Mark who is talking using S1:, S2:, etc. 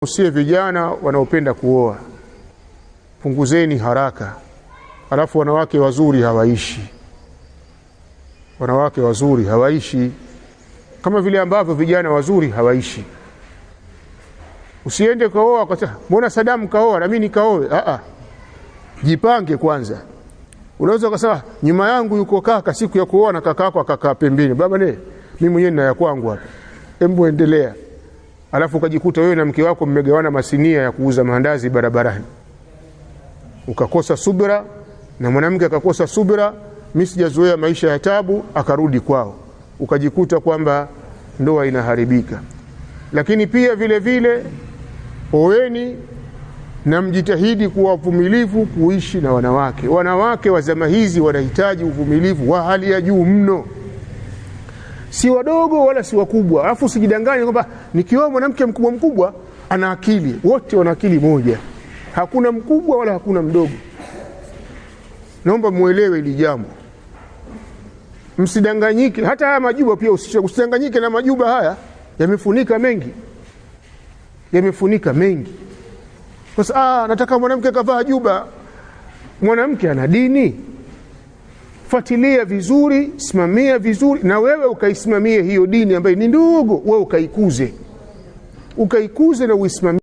S1: Usie vijana wanaopenda kuoa, punguzeni haraka. Alafu wanawake wazuri hawaishi, wanawake wazuri hawaishi kama vile ambavyo vijana wazuri hawaishi. Usiende kaoa kwa mbona Saddam kaoa na mimi nikaoe. A, jipange kwanza. Unaweza ukasema nyuma yangu yuko kaka, siku ya kuoa na kaka yako akakaa pembeni, baba ne, mimi mwenyewe nina ya kwangu hapa, hebu endelea. Alafu ukajikuta wewe na mke wako mmegawana masinia ya kuuza maandazi barabarani, ukakosa subira na mwanamke akakosa subira, mimi sijazoea maisha ya tabu, akarudi kwao, ukajikuta kwamba ndoa inaharibika. Lakini pia vile vile oweni na mjitahidi kuwa wavumilivu kuishi na wanawake. Wanawake wa zama hizi wanahitaji uvumilivu wa hali ya juu mno, si wadogo wala si wakubwa. Alafu usijidanganye kwamba nikioa mwanamke mkubwa mkubwa ana akili. Wote wana akili moja, hakuna mkubwa wala hakuna mdogo. Naomba muelewe hili jambo, msidanganyike. Hata haya majuba pia usidanganyike na majuba haya, yamefunika mengi, yamefunika mengi. Sasa nataka mwanamke kavaa juba. Mwanamke ana dini, fuatilia vizuri, simamia vizuri, na wewe ukaisimamie hiyo dini ambayo ni ndogo, wewe ukaikuze, ukaikuze na uisimamie.